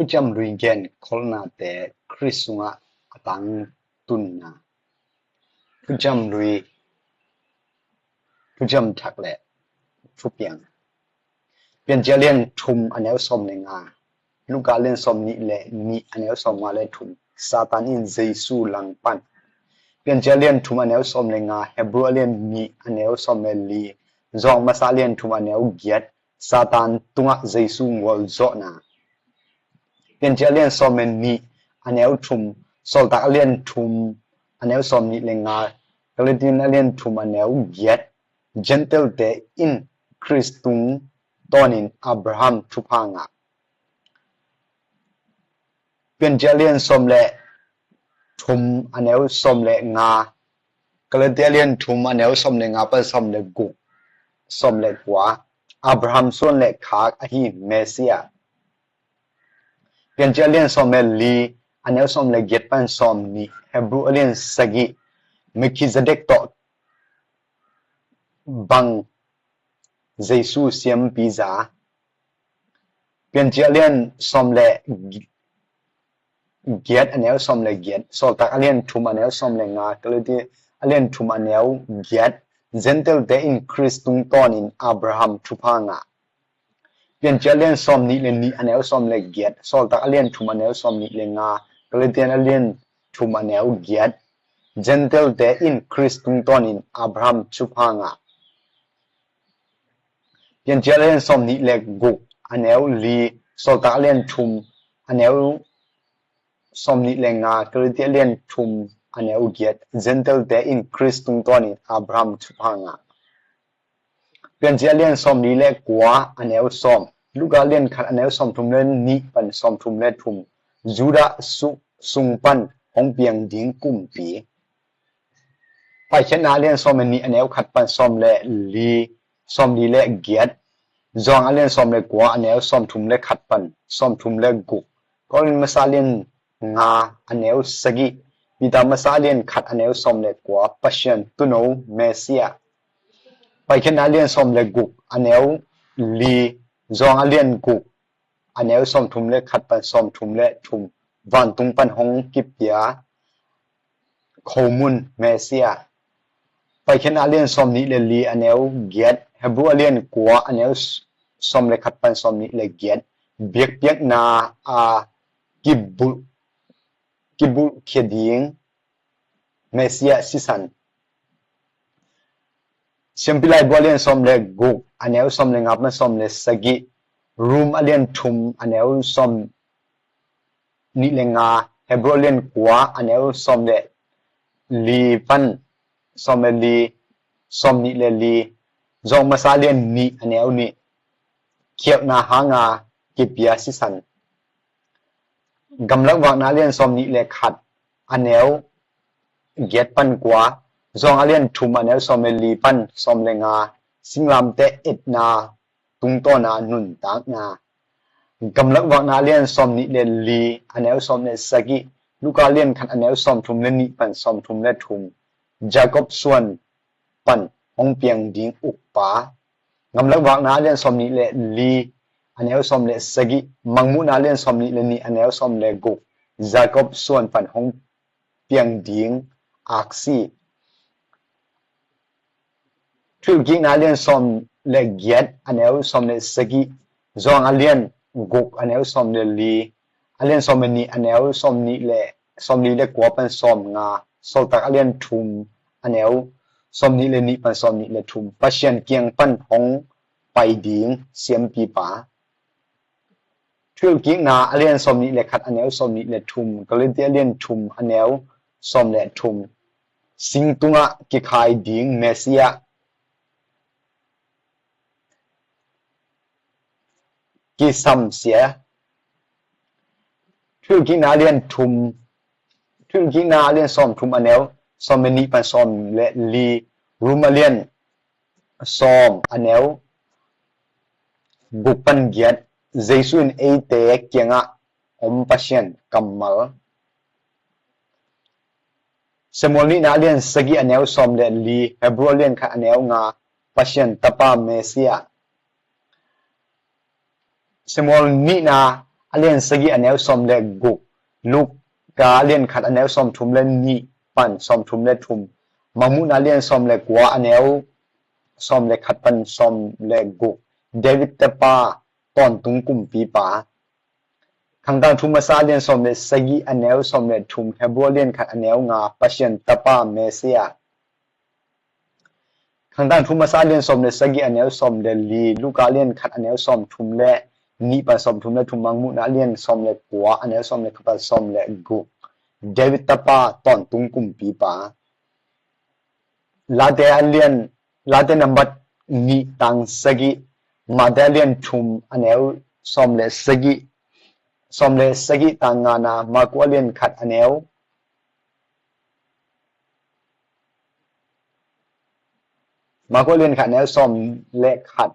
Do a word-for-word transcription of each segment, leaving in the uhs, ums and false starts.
Thuciam Lui gen kholhnate Khrih sungah a tangtunna. Thuciam Lui, Thuciam Thak le Thupiang. Piancil a lian thum a neu sawm le nga, Luka a lian sawm nih le nih a neu sawm nga le thum. Satan in Jesu langpan. Piancil a lian thum a neu sawm le nga, Hebru a lian nih a neu sawm le li, Johan masa a lian thum a neu giat, Satan tungah Jesu ngualzawhna. Piancil a lian sawm le nih a neu thum, Sawltak a lian thum a neu sawm nih le nga, Galatian a lian thum a neu giat, Gentile-te in Khrih tungtawnin Abraham thupha ngah. Piancil a lian sawm le thum a neu sawm le nga, Galatian a lian thum a neu sawm le nga pan sawm le guk, sawm le kua, Abraham suan le khak ahi Messiah. Piancil a lian sawm le li a neu sawm le giat pan sawm nih, Hebru a lian sagih, Melkhizedek tawh bang Jesu siampi za. Piancil a lian sawm le giat a neu sawm le giat, Sawltak a lian thum a neu sawm le nga, Galatian a lian thum a neu giat, Gentile-te in Khrih tungtawnin Abraham thupha ngah. Piancil a lian sawm nih le nih a neu sawm le giat, Sawltak a lian thum a neu sawm nih le nga, Galatian a lian thum a neu giat, Gentile-te in Khrih tungtawnin Abraham thupha ngah. Piancil a lian sawm nih le guk a neu li, Sawltak a lian thum a neu sawm nih le nga, Galatian a lian thum a neu giat, Gentile-te in Khrih tungtawnin Abraham thupha ngah. Piancil a lian sawm li le kua a neu sawm, Luka a lian khat a neu sawm thum le nih pan sawm thum le thum, Judah su-, sung pan hong piang ding kumpi. Paikhiatna a lian sawm le nih a neu khat pan sawm le li, sawm li le giat, Johan a lian sawm le kua a neu sawm thum le khat pan sawm thum le guk, Korin masa a lian nga a neu sagih, Peter masa a lian khat a neu sawm le kua, Pasian Tuuno Messiah. Paikhiatna a lian sawm le guk a neu li, Johan a lian guk a neu sawm thum le khat pan sawm thum le thum, vantung pan hong kipia khomun Messiah. Paikhiatna a lian sawm nih le li a neu giat, Hebru a lian kua a neu s-, sawm le khat pan sawm nih le giat, biakpiakna a kibulh, kibulhkhia ding Messiah sisan. Siampi Laibu a lian sawm le guk a neu sawm le nga pan sawm le sagih, Rom a lian thum a neu sawm nih le nga, Hebru a lian kua a neu sawm le li pan sawm le li, sawm nih le li, Johan masa a lian nih a neu nih, khialhna hanga kipia sisan. Gamlak Vakna a lian sawm nih le khat a neu giat pan kua, Johan a lian thum a neu sawm le li pan sawm le nga, singlamteh etna tungtawna nuntakna. Gamlak Vakna a lian sawm nih le li a neu sawm le sagih, Luka a lian khat a neu sawm thum le nih pan sawm thum le thum, Jacob suan pan hong piang ding ukpa. Gamlak Vakna a lian sawm nih le li a neu sawm le sagih, Mangmuhna a lian sawm nih le nih a neu sawm le guk, Jacob suan pan hong piang ding aksi. Thuhilhkikna a lian sawm le giat a neu sawm le sagih, Johan a lian guk a neu sawm le li, a lian sawm le nih a neu sawm nih le, sawm li le kua pan sawm nga, Sawltak a lian thum a neu sawm nih le nih pan sawm nih le thum, Pasian kiang pan hong pai ding siampipa. Thuhilhkikna a lian sawm nih le khat a neu sawm nih le thum, Galati a lian thum a neu sawm le thum, singtungah kikhai ding Messiah kisamsia. Thuhilhkikna a lian thum, Thuhilhkikna a lian sawm thum a neu sawm le nih pan sawm le li, Rom a lian sawm a neu guk pan giat, Jesu in eite kiangah om Pasian kammal. Samuel nihna a lian sagih a neu sawm le li, Hebru a lian khat a neu nga, Pasian Tapa Messiah. Samuel nihna a lian sagih a neu sawm le guk, Luka a lian khat a neu sawm thum le nih pan sawm thum le thum, Mangmuhna a lian sawm le kua a neu sawm le khat pan sawm le guk, David Tapa, Tawntung Kumpipa. Khangtang Thu Masa a lian sawm le sagih a neu sawm le thum, Hebru a lian khat a neu nga, Pasian Tapa, Messiah. Khangtang Thu Masa a lian sawm le sagih a neu sawm le li, Luka a lian khat a neu sawm thum le nih pan sawm thum le thum, Mangmuhna a lian sawm le kua a neu sawm le khat pan sawm le guk, David Tapa, Tawntung Kumpipa. Late a lian, Late nambat nih tang sagih, Mate a lian thum a neu sawm le sagih, sawm le sagih tang ngana, Marku a lian khat a neu, Marku a lian khat a neu sawm le khat,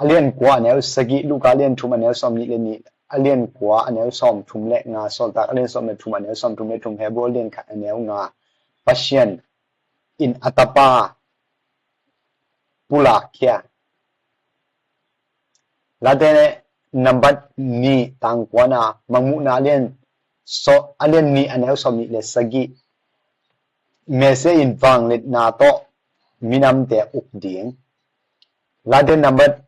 a lian kua a neu sagih, Luka a lian thum a neu sawm nih le nih, a lian kua a neu sawm thum le nga, Sawltak a lian sawm le thum a neu sawm thum le thum, Hebru a lian khat a neu nga, Pasian in a Tapa pulakkhia. Late nambat nih tang kuana, Mangmuhna a lian, so, a lian nih a neu sawm nih le sagih, Messiah in vangliatna tawh minamte uk ding. Late nambat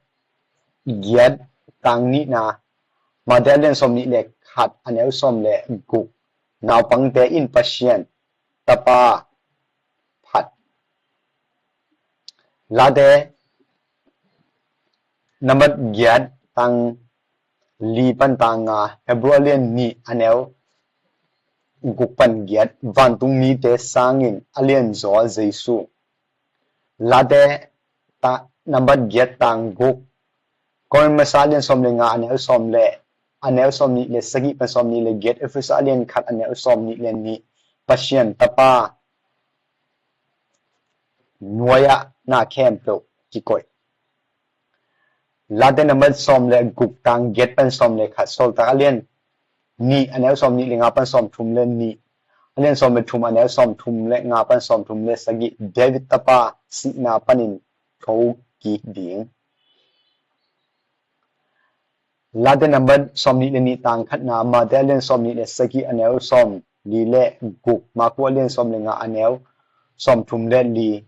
giat tang nihna, Mate a lian sawm nih le khat a neu sawm le guk, naupangte in Pasian Tapa phat. Late nambat giat tang li pan tang nga, Hebru a lian nih a neu guk pan giat, vantung mite sangin a lianzaw Jesu. Late ta, nambat giat tang guk, Korin masa a lian sawm le nga a neu sawm le, a neu sawm nih le sagih pan sawm nih le giat, Efesa a lian khat a neu sawm nih le nih, Pasian Tapa nuai-ah na khempeuh kikoih. Late nambat sawm le guk tang giat pan sawm le khat, Sawltak a lian nih a neu sawm nih le nga pan sawm thum le nih, a lian sawm le thum a neu sawm thum le nga pan sawm thum le sagih, David Tapa sihna panin thokik ding. Late nambat sawm nih le nih tang khatna, Mate a lian sawm nih le sagih a neu sawm li le guk, Marku a lian sawm le nga a neu sawm thum le li,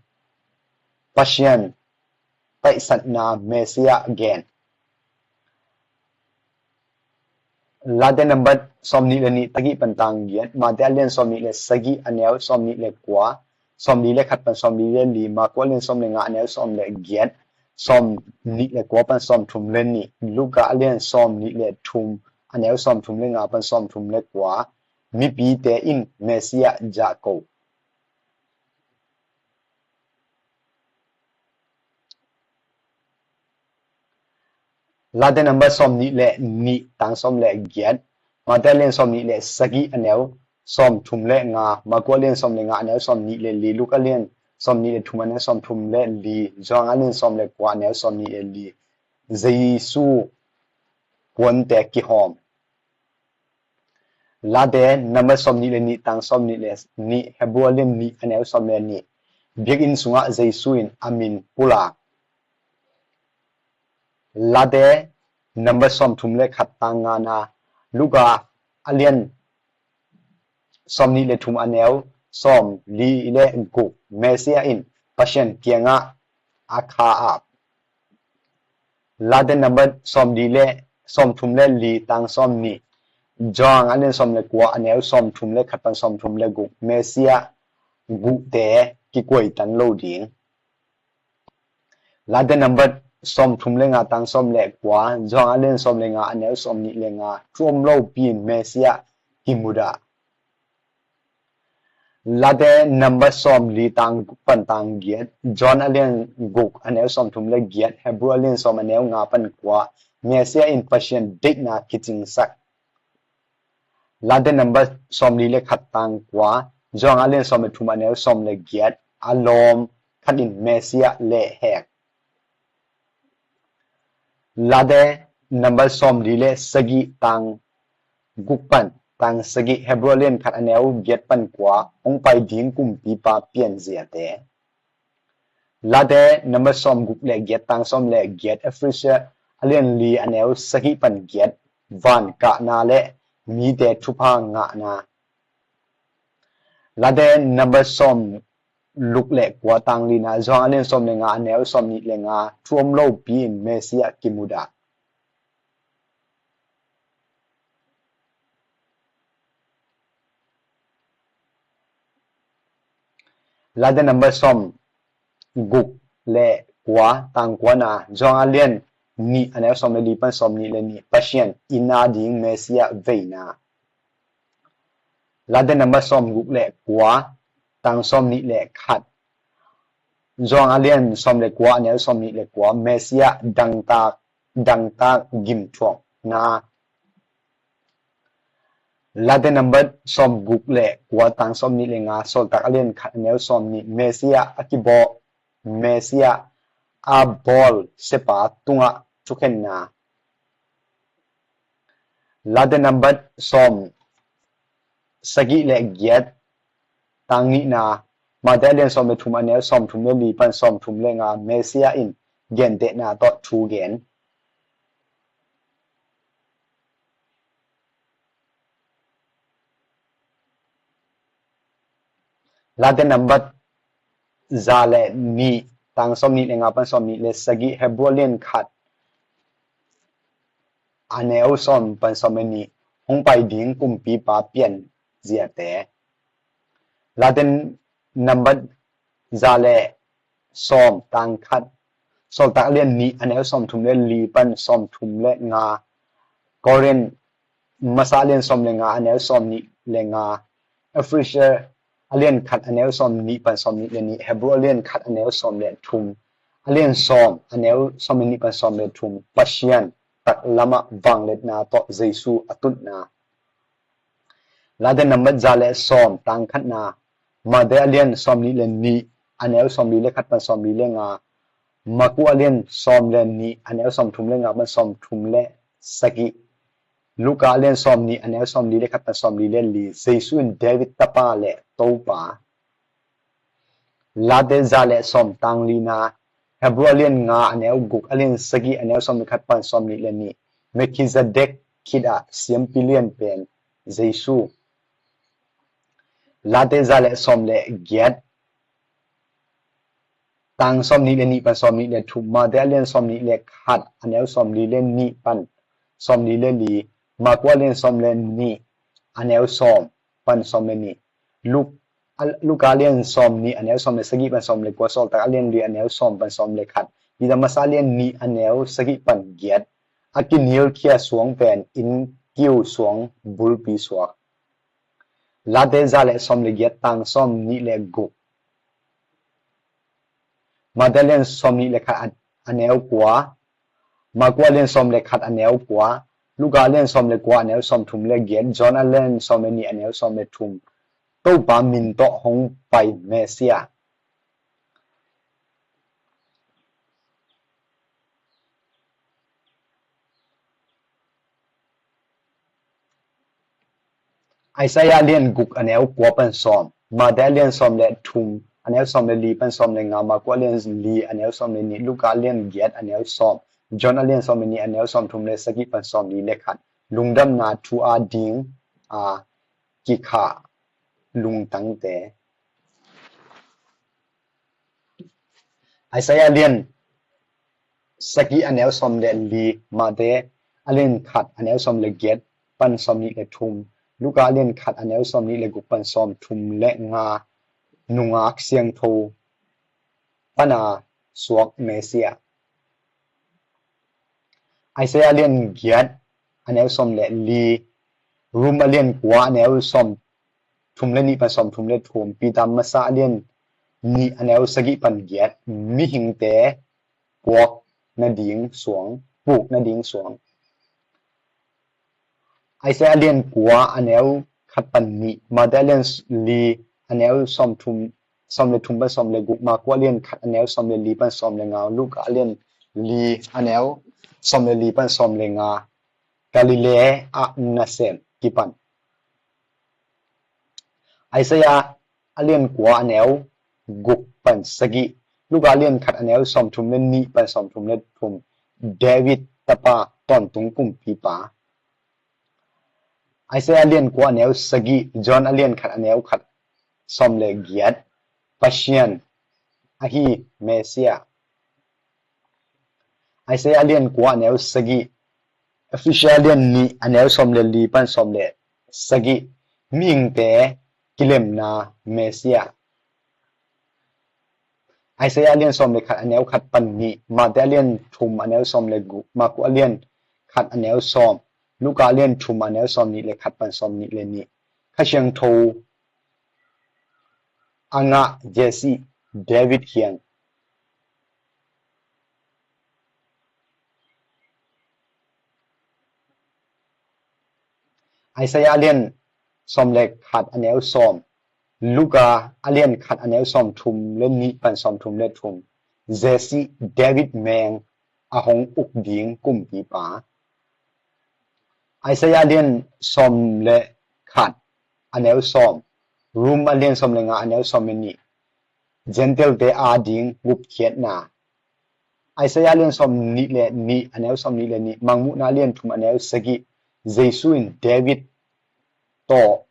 Pasian taisatna Messiah gen. Late nambat sawm nih le nih tang giat pan tang giat, Mate a lian sawm nih le sagih a neu sawm nih le kua, sawm li le khat pan sawm li le li, Marku a lian sawm le nga a neu sawm le giat, sawm nih le kua pan sawm thum le nih, Luka a lian sawm nih le thum a neu sawm thum le nga pan sawm thum le kua, mipite in Messiah zahko. Late nambat sawm nih le nih tang sawm le giat, Mate a lian sawm nih le sagih a neu sawm thum le nga, Marku a lian sawm le nga a neu sawm nih le li, Luka a lian sawm nih le thum a neu sawm thum le li, Johan a lian sawm le kua a neu sawm nih le li, Jesu puante kihawm. Late nambat sawm nih le nih tang sawm nih le nih, Hebru a lian nih a neu sawm le nih, biakinn sungah Jesu in a min pulak. Late nambat sawm thum le khat tang ngana, Luka a lian sawm nih le thum a neu sawm li le guk, Messiah in Pasian kiangah a kha ap. Late nambat sawm li le, sawm thum le li tang sawm nih, Johan a lian sawm le kua a neu sawm thum le khat pan sawm thum le guk, Messiah guhte kikuai tan lo ding. Late nambat sawm thum le nga tang sawm le kua, Johan a lian sawm le nga a neu sawm nih le nga, thu om lopi in Messiah kimudah. Late nambat sawm li tang guk pan tang giat, Johan a lian guk a neu sawm thum le giat, Hebru a lian sawm a neu nga pan kua, Messiah in Pasian deihna kicingsak. Late nambat sawm li le khat tang kua, Johan a lian sawm le thum a neu sawm le giat, a lawm khat in Messiah lehhek. Late nambat sawm li le sagih tang guk pan tang sagih, Hebru a lian khat a neu giat pan kua, hong pai ding kumpipa pianziate. Late nambat sawm guk le giat tang sawm le giat, Efesa a lian li a neu sagih pan giat, van kahna le mite thupha ngahna. Late number sawm guk le kua, tang lina, Johan a lian sawm le nga, a neu sawm nih le nga, thu om lopi in Messiah kimudah. Late number sawm guk le kua, tang kuana, Johan a lian nih, a neu sawm le li pan sawm nih le nih, Pasian in a ding Messiah veina. Late number sawm guk le kua, tang sawm nih le khat, Johan a lian sawm le kua, a neu sawm nih le kua, Messiah dangtak, dangtak gimthuakna. Late number sawm guk le kua, tang sawm nih le nga, Sawltak a lian khat, a neu sawm nih, Messiah a kibawh, Messiah a bawl siapa tungah thukhenna. Late number sawm sagih le giat, tang nihna, Mate a lian sawm le thum, a neu sawm thum le li pan sawm thum le nga, Messiah in gentehna tawh thu gen. Late number za le nih, tang sawm nih le nga pan sawm nih le sagih, Hebru a lian khat, a neu sawm pan sawm le nih, hong pai ding kumpipa pianziate. Late number za le sawm, tang khat, Sawltak a lian nih, a neu sawm thum le li pan sawm thum le nga, Korin masa a lian sawm le nga, a neu sawm nih le nga, Efesa a lian khat, a neu sawm nih pan sawm nih le nih, Hebru a lian khat, a neu sawm le thum, a lian sawm, a neu sawm le nih pan sawm le thum, Pasian taklamah vangliatna tawh Jesu a tutna. Late number za le sawm, tang khatna, Mate a lian sawm nih le nih, a neu sawm li le khat pan sawm li le nga, Marku a lian sawm le nih, a neu sawm thum le nga pan sawm thum le sagih, Luka a lian sawm nih, a neu sawm li le khat pan sawm li le li, Jesu in David tapa le Topa. Late za le sawm, tang lina, Hebru a lian nga, a neu guk, a lian sagih, a neu sawm le khat pan sawm nih le nih, Melkhizedek khit ah siampi lian pen Jesu. Late za le sawm le giat, tang sawm nih le nih pan sawm nih le thum, Mate a lian sawm nih le khat, a neu sawm li le nih pan sawm li le li, Marku a lian sawm le nih, a neu sawm pan sawm le nih, Luk-, a, Luka a lian sawm nih, a neu sawm le sagih pan sawm le kua, Sawltak a lian li, a neu sawm pan sawm le khat, Peter masa a lian nih, a neu sagih pan giat, a kinilkhia suang pen inn kiu suang bulpi suak. Late za le sawm le giat, tang sawm nih le guk, Mate a lian sawm nih le khat, a, a neu kua, Marku a lian sawm le khat, a neu kua, Luka a lian sawm le kua, a neu sawm thum le giat, John a lian sawm le nih, a neu sawm le thum, Topa min tawh hong pai Messiah. Isaiah a lian guk, a neu kua pan sawm, Mate a lian sawm le thum, a neu sawm le li pan sawm le nga, Marku a lian li, a neu sawm le nih, Luka a lian giat, a neu sawm, John a lian sawm le nih, a neu sawm thum le sagih pan sawm li le khat. Lungdamna thu a ding a kikhah lungtangte. Isaiah a lian sagih, a neu sawm le li, Mate a lian khat, a neu sawm le giat pan sawm nih le thum, Luka a lian khat, a neu sawm nih le guk pan sawm thum le nga, nungak siangtho pana suak Messiah. Isaiah a lian giat, a neu sawm le li, Rom a lian kua, a neu sawm thum le nih pan sawm thum le thum, Peter masa a lian nih, a neu sagih pan giat, mihingte puak nading suang, puk nading suang. Isaiah a lian kua, a neu khat pan nih, Mate a lian li, a neu sawm thum, sawm le thum pan sawm le guk, Marku a lian khat, a neu sawm le li pan sawm le nga, Luka a lian li, a neu sawm le li pan sawm le nga, Galilee ah nasem kipan. Isaiah a lian kua, a neu guk pan sagih, Luka a lian khat, a neu sawm thum le nih pan sawm thum le thum, David tapa, tawntung kumpipa. Isaiah a lian kua a neu sagih, John a lian khat a neu khat sawm le giat, Pasian ahi Messiah. Isaiah a lian kua a neu sagih, Efesa a lian nih a neu sawm le li pan sawm le sagih, mihingte kilemna Messiah. Isaiah a lian sawm le khat a neu khat pan nih, Matthai a lian thum a neu sawm le guk, Marku a lian khat a neu sawm, Luka a lian thum a neu sawm nih le khat pan sawm nih le nih. Kha Siangtho a ngah Jesse, David kiang. Isaiah a lian sawm le khat a neu sawm, Luka a lian khat a neu sawm thum le nih pan sawm thum le thum. Jesse, David meng a hong uk ding kumpipa. Isaiah a lian sawm le khat a neu sawm, Rom a lian sawm le nga a neu sawm le nih, Gentile-te ading gupkhiatna. Isaiah a lian sawm nih le nih a neu sawm nih le nih, Mangmuhna a lian thum a neu sagih, Jesu in David tawh,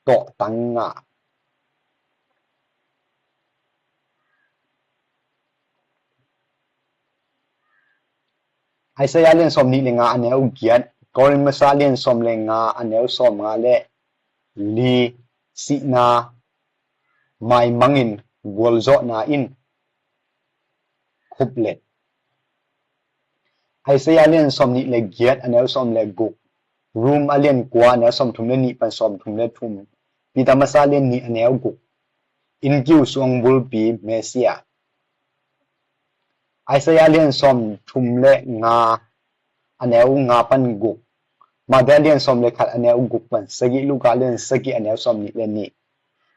tawh tang ngah. Isaiah a lian sawm nih le nga a neu giat, Korin masa a lian sawm le nga a neu sawm nga le li, sihna maimangin gualzawhna in khuplet. Isaiah a lian sawm nih le giat a neu sawm le guk, Rom a lian kua a neu sawm thum le nih pan sawm thum le thum, Peter masa a lian nih a neu guk, innkiu suang bulpi Messiah. Isaiah a lian sawm thum le nga a neu nga pan guk, Matthai a lian sawm le khat a neu guk pan sagih, Luka a lian sagih a neu sawm nih le nih,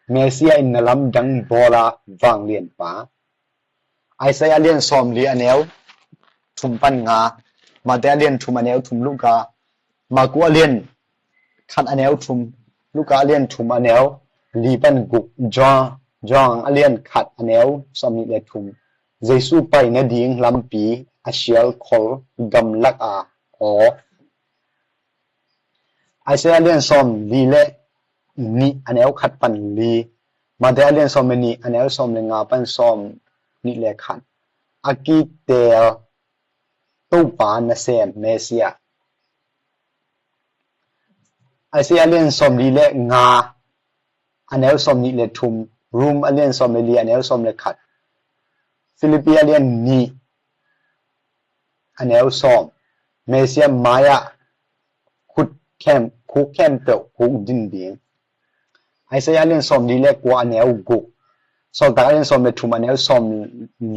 Messiah in na lamdang bawla vanglianpa. Isaiah a lian sawm li a neu thum pan nga, Matthai a lian thum a neu thum, Luka, Marku a lian khat a neu thum, Luka a lian thum a neu li pan guk, John, John a lian khat a neu sawm nih le thum, Jesu pai nading lampi a sial khol gamlak a aw. Isaiah a lian sawm li le nih a neu khat pan li, Matthai a lian sawm le nih a neu sawm le nga pan sawm nih le khat, a kiteel Topa nasem Messiah. Isaiah a lian sawm li le nga a neu sawm nih le thum, Rom a lian sawm le li a neu sawm le khat, Philippi a lian nih a neu sawm, Messiah mai-ah khut khem, khuk khempeuh khuk din ding. Isaiah a lian sawm li le kua a neu guk, Sawltak a lian sawm le thum a neu sawm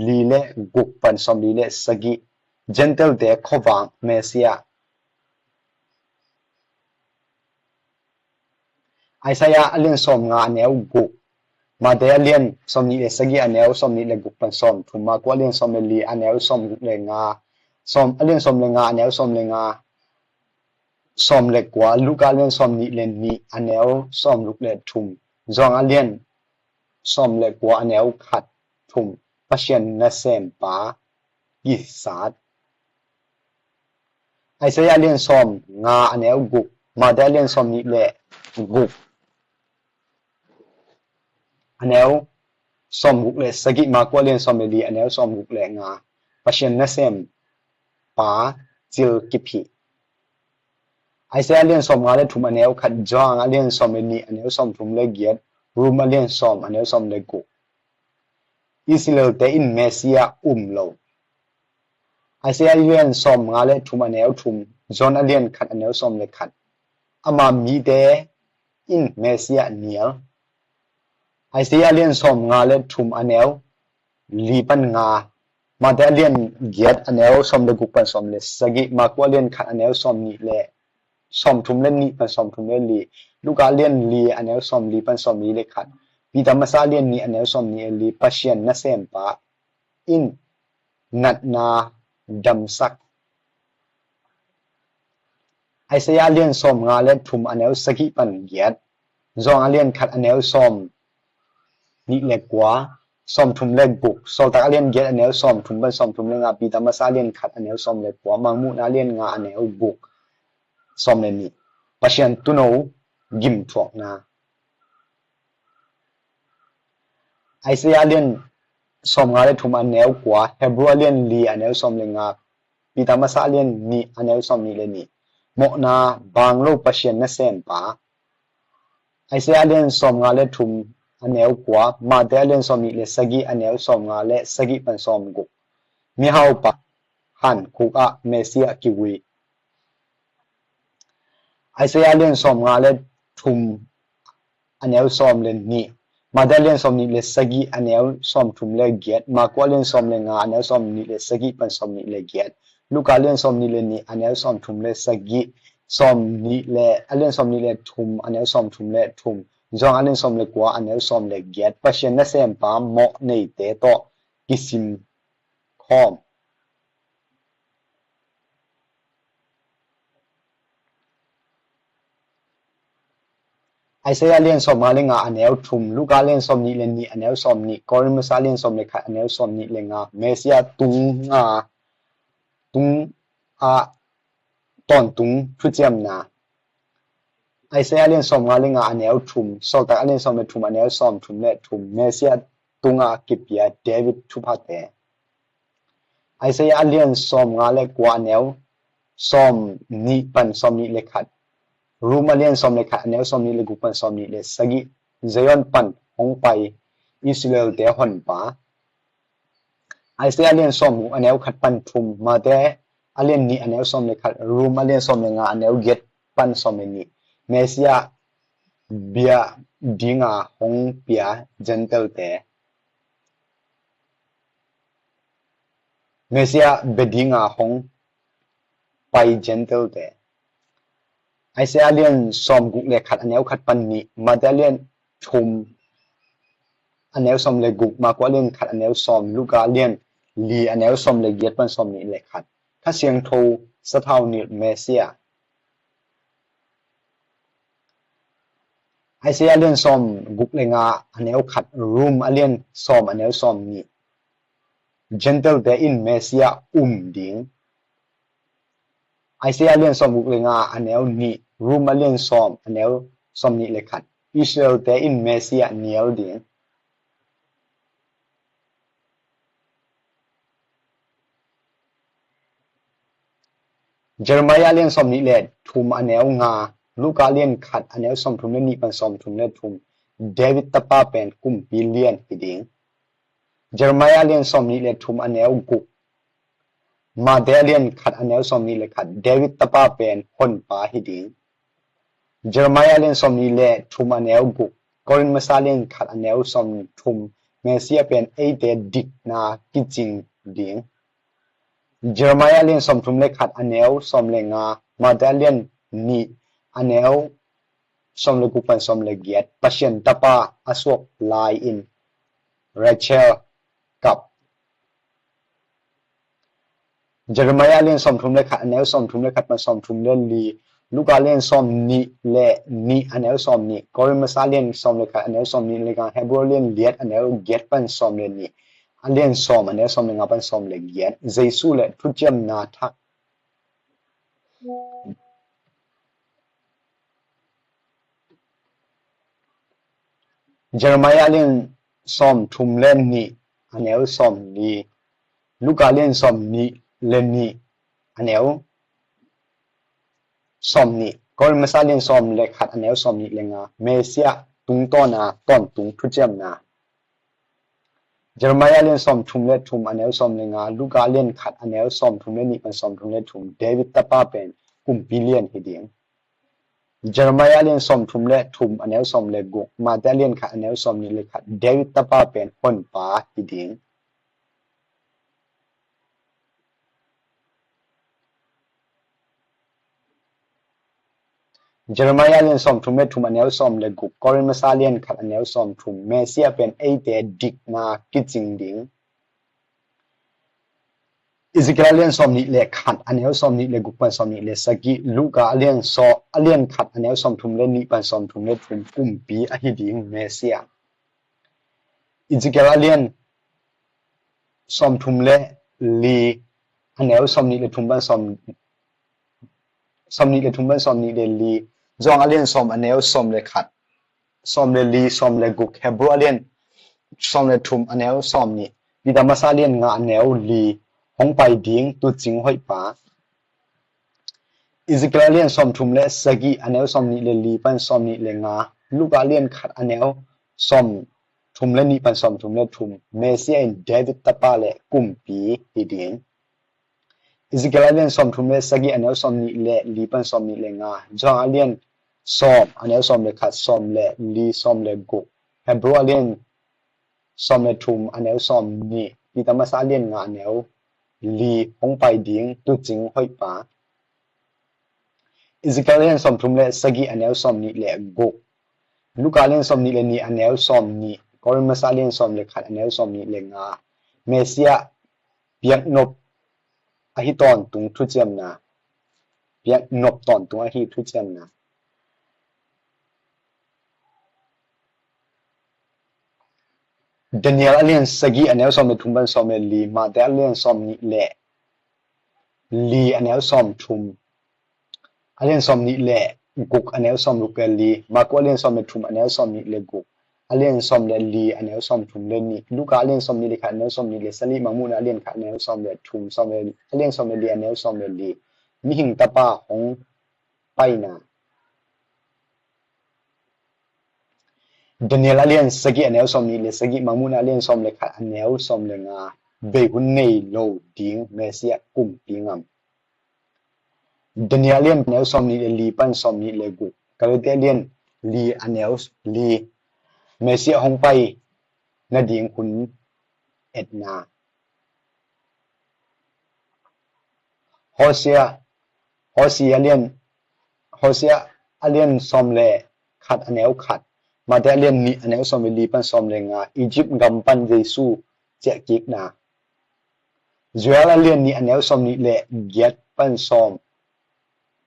li le guk pan sawm li le sagih, Gentile-te khuavak Messiah. Isaiah a lian sawm nga a neu guk, Matthai a lian sawm nih le sagih a neu sawm nih le guk pan sawm thum, Marku a lian sawm le li a neu sawm guk le nga, sawm, a lian sawm le nga a neu sawm le nga, sawm le kua, Luka a lian sawm nih le nih a neu sawm guk le thum, John a lian sawm le kua a neu khat thum, Pasian nasempa kisat. Isaiah a lian sawm nga a neu guk, Matthai a lian sawm nih le guk a neu sawm guk le sagih, Marku a lian sawm le li a neu sawm guk le nga, Pasian nasempa cil kiphih. Isaiah a lian sawm nga le thum a neu khat, John a lian sawm le nih a neu sawm thum le giat, Rom a lian sawm a neu sawm le guk. Israel-te in Messiah um lo. Isaiah a lian sawm nga le thum a neu thum, John a lian khat a neu sawm le khat, ama mite in Messiah nial. Isaiah a lian sawm nga le thum a neu li pan nga, Matthai a lian giat a neu sawm le guk pan sawm le sagih, Marku a lian khat a neu sawm nih le sawm thum le nih pan sawm thum le li, Luka a lian li a neu sawm li pan sawm li le khat, Peter masa a lian nih a neu sawm nih le li, Pasian nasempa in natna damsak. Isaiah a lian sawm nga le thum a neu sagih pan giat, John a lian khat a neu sawm nih le kua, sawm thum le guk, Sawltak a lian giat a neu sawm thum pan sawm thum le nga, Peter masa a lian khat a neu sawm le kua, Mangmuhna a lian nga a neu guk, sawm le nih. Pasian tuuno gimthuakna. Isaiah a lian sawmnga le thum a neu kua, Hebrew a lian li a neu sawm le nga, Peter masa a lian nih a neu sawmnih le nih. Mawhna bang lo Pasian nasempa. Isaiah a lian sawmnga le thum a neu kua, Matthai a lian sawmnih le sagih a neu sawmnga le sagih pan sawmguk. Mihaupa hankhuk ah Messiah kivui. Isaiah a lian sawmnga le thum a neu sawm le nih. Matthai a lian sawmnih le sagih a neu sawmthum le giat. Marku a lian sawm le nga a neu sawmnih le sagih pan sawmnih le giat. Luka a lian sawmnih le nih a neu sawmthum le sagih, sawmnih le, a lian sawmnih le thum a neu sawmthum le thum. Johan a lian sawm le kua a neu sawm le giat. Pasian nasempa mawh neite tawh kisim khawm. Isaiah a lian sawmnga le nga a neu thum, Luka a lian sawmnih le nih a neu sawmnih, Korin masa a lian sawm le khat a neu sawmnih le nga, Messiah tunga, tunga tawntung thuciamna. Isaiah a lian sawmnga le nga a neu thum, Sawltak a lian sawm le thum a neu sawmthum le thum, Messiah tunga kipia David thuphate. Isaiah a lian sawmnga le kua a neu sawmnih pan sawmnih le khat, Rom a lian sawm le khat a neu sawmnih le guk pan sawmnih le sagih, Zion pan hong pai Israel-te honpa. Isaiah a lian sawmguk a neu khat pan thum, Matthai a lian nih a neu sawm le khat, Rom a lian sawm le nga a neu giat pan sawm le nih, Messiah bia dinga hong pia Gentile-te. Messiah bia dinga hong pai Gentile-te. Isaiah a lian sawmguk le khat a neu khat pan nih, Matthai a lian thum a neu sawm le guk, Marku a lian khat a neu sawm, Luka a lian li a neu sawm le giat pan sawmnih le khat. Kha Siangtho sathau nilh Messiah. Isaiah a lian sawmguk le nga a neu khat, Rom a lian sawm a neu sawmnih. Gentile-te in Messiah um ding. Isaiah a lian sawmguk le nga a neu nih, Rom a lian sawm a neu sawmnih le khat, Israel-te in Messiah nial ding. Jeremiah a lian sawmnih le thum a neu nga, Luka a lian khat a neu sawmthum le nih pan sawmthum le thum, David tapa pen kumpi lian hi ding. Jeremiah a lian sawmnih le thum a neu guk, Matthai a lian khat a neu sawmnih le khat, David tapa pen honpa hi ding. Jeremiah a lian sawmnih le thum a neu guk, Korin masa a lian khat a neu sawmthum, Messiah pen eite dikna kicing ding. Jeremiah a lian sawmthum le khat a neu sawm le nga, Matthai a lian nih a neu sawm le guk pan sawm le giat, Pasian tapa a suak lai-in Rachel kap. Jeremiah a lian sawmthum le khat a neu sawmthum le khat pan sawmthum le li, Luka a lian sawmnih le nih a neu sawmnih, Korin masa a lian sawm le khat a neu sawmnih le nga, Hebrew a lian liat a neu giat pan sawm le nih, a lian sawm a neu sawm le nga pan sawm le giat, Jesu le thuciamna thak. Jeremiah a lian sawmthum le nih a neu sawmli, Luka a lian sawmnih le nih a neu sawmnih, Korin masa a lian sawm le khat a neu sawmnih le nga, Messiah tungtawna tawntung thuciamna. Jeremiah a lian sawmthum le thum a neu sawm le nga, Luka a lian khat a neu sawmthum le nih pan sawmthum le thum, David tapa pen kumpi lian hi ding. Jeremiah a lian sawmthum le thum a neu sawm le guk, Matthai a lian khat a neu sawmnih le khat, David tapa pen honpa hi ding. Jeremiah a lian sawmthum le thum a neu sawm le guk, Korin masa a lian khat a neu sawmthum, Messiah pen eite dikna kicing ding. Ezekiel a lian sawmnih le khat a neu sawmnih le guk pan sawmnih le sagih, Luka a lian saw, a lian khat a neu sawmthum le nih pan sawmthum le thum, kumpi ahi ding Messiah. Ezekiel a lian sawmthum le li a neu sawmnih le thum pan sawm, sawmnih le thum pan sawmnih le li, Johan a lian sawm a neu sawm le khat, sawm le li, sawm le guk, Hebrew a lian sawm le thum a neu sawm nih, Peter masa a lian nga a neu li, hong pai ding tuucing hoihpa. Ezekiel a lian sawm thum le sagih a neu sawm nih le li pan sawm nih le nga, Luka a lian khat a neu sawm thum le nih pan sawm thum le thum, Messiah in David tapa le kumpi hi ding. Ezekiel a lian sawm thum le sagih a neu sawm nih le li pan sawm nih le nga, Johan a lian sawm a neu sawm le khat, sawm le li, sawm le guk, Hebrew a lian sawm le thum a neu sawm nih, Peter masa a lian nga a neu li, hong pai ding tuucing hoihpa. Ezekiel a lian sawm thum le sagih a neu sawm nih le guk, Luka a lian sawm nih le nih a neu sawm nih, Korin masa a lian sawm le khat a neu sawm nih le nga, Messiah piaknop ahi tawntung thuciamna, piaknop tawntung ahi thuciamna. Daniel a lian sagih a neu sawm le thum pan sawm le li, Mate a lian sawm nih le li a neu sawm thum, a lian sawm nih le guk a neu sawm guk le li, Marku a lian sawm le thum a neu sawm nih le guk, a lian sawm le li a neu sawm thum le nih, Luka a lian sawm nih le khat a neu sawm nih le sagih, Mangmuhna a lian khat a neu sawm le thum, sawm le, a lian sawm le li a neu sawm le li, Mihing Tapa hong paina. Daniel a lian sagih a neu sawm nih le sagih, Mangmuhna a lian sawm le khat a neu sawm le nga, bei hun nei lo ding Messiah kumpi ngam. Daniel a lian a neu sawm nih le li pan sawm nih le guk, Galati a lian li a neu li, Messiah hong pai nading hun etna. Hosea, Hosea a lian, Hosea a lian sawm le khat a neu khat, Mate a lian nih a neu sawm le li pan sawm le nga, Egypt gam pan Jesu ciahkikna. Joel a lian nih a neu sawm nih le giat pan sawm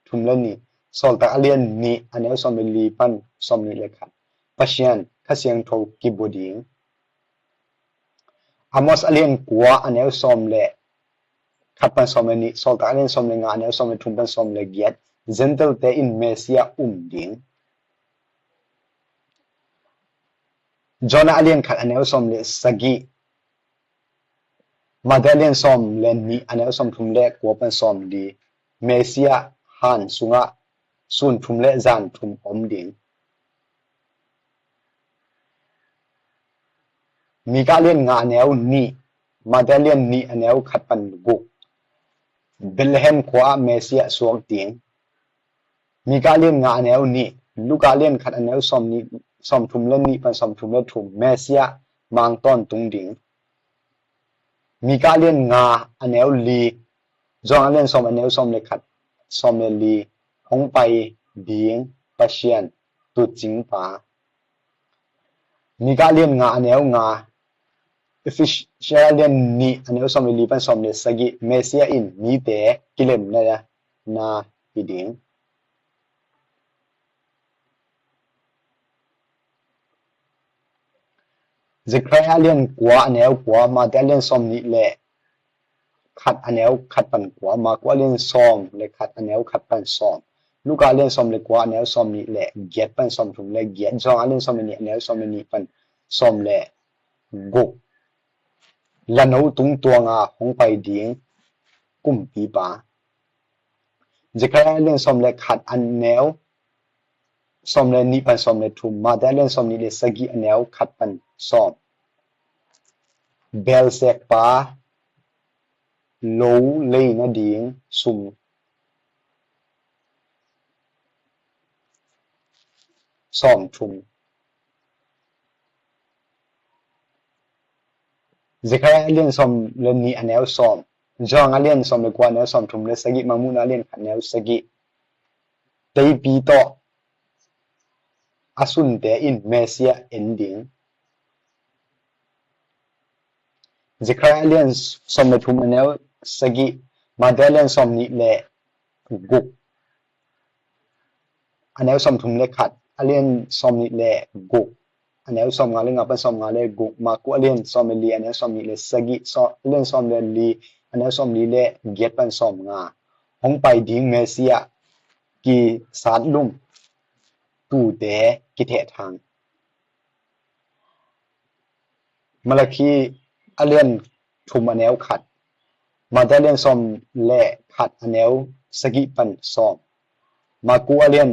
thum le nih, Sawltak a lian nih a neu sawm le li pan sawm nih le khat, Pasian Kha Siangtho kibua ding. Amos a lian kua a neu sawm le khat pan sawm le nih, Sawltak a lian sawm le nga a neu sawm le thum pan sawm le giat, Gentile-te in Messiah um ding. Jonah a lian khat a neu sawm le sagih, Mate a lian sawm le nih a neu sawm thum le kua pan sawm li, Messiah han sungah sun thum le zan thum om ding. Mika a lian nga a neu nih, Mate a lian nih a neu khat pan guk, Bethlehem khua ah Messiah suak ding. Mika a lian nga a neu nih, Luka a lian khat a neu sawm nih, sawm thum le nih pan sawm thum le thum, Messiah mang tawntung ding. Mika a lian nga a neu li, Johan a lian sawm a neu sawm le khat, sawm le li, hong pai ding Pasian tuucingpa. Mika a lian nga a neu nga, Efesia a lian nih a neu sawm le li pan sawm le sagih, Messiah in mite kilemna na hi ding. Zechariah a lian kua a neu kua, Mate a lian sawm nih le khat a neu khat pan kua, Marku a lian sawm le khat a neu khat pan sawm, Luka a lian sawm le kua a neu sawm nih le giat pan sawm thum le giat, Johan a lian sawm le nih a neu sawm le nih pan sawm le guk. Lano tung tuanga hong pai ding kumpipa. Zechariah a lian sawm le khat a neu sawm le nih pan sawm le thum, Mate a lian sawm nih le sagih a neu khat pan sawm. Belsekpa lo lei nading sum sawm thum. Zechariah a lian sawm le nih a neu sawm, Johan a lian sawm le kua a neu sawm thum le sagih, Mangmuhna a lian khat a neu sagih. Teipi tawh a sunte in Messiah en ding. Zechariah a lian sawm le thum a neu sagih, Mate a lian sawm nih le guk a neu sawm thum le khat, a lian sawm nih le guk a neu sawm nga le nga pan sawm nga le guk, Marku a lian sawm le li a neu sawm nih le sagih, a lian sawm le li a neu sawm li le giat pan sawm nga. Hong pai ding Messiah kisat lum tuute kithehthang. Malakhi a lian thum a neu khat, Matthai a lian sawm le khat a neu sagih pan sawm, Marku a lian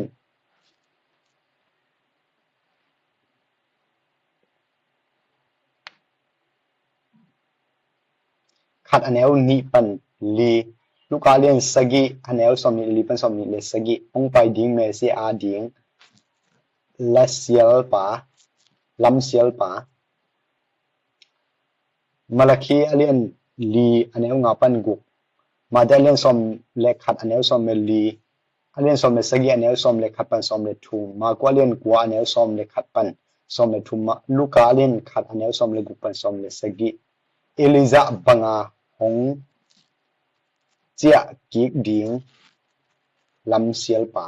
khat a neu nih pan li, Luka a lian sagih a neu sawm nih li pan sawm nih le sagih, hong pai ding Messiah a ding lasialpa, lamsialpa. Malakhi a lian li a neu nga pan guk, Matthai a lian sawm le khat a neu sawm le li, a lian sawm le sagih a neu sawm le khat pan sawm le thum, Marku a lian kua a neu sawm le khat pan sawm le thum, Ma- Luka a lian khat a neu sawm le guk pan sawm le sagih. Elijah banga hong ciah kik ding lamsialpa.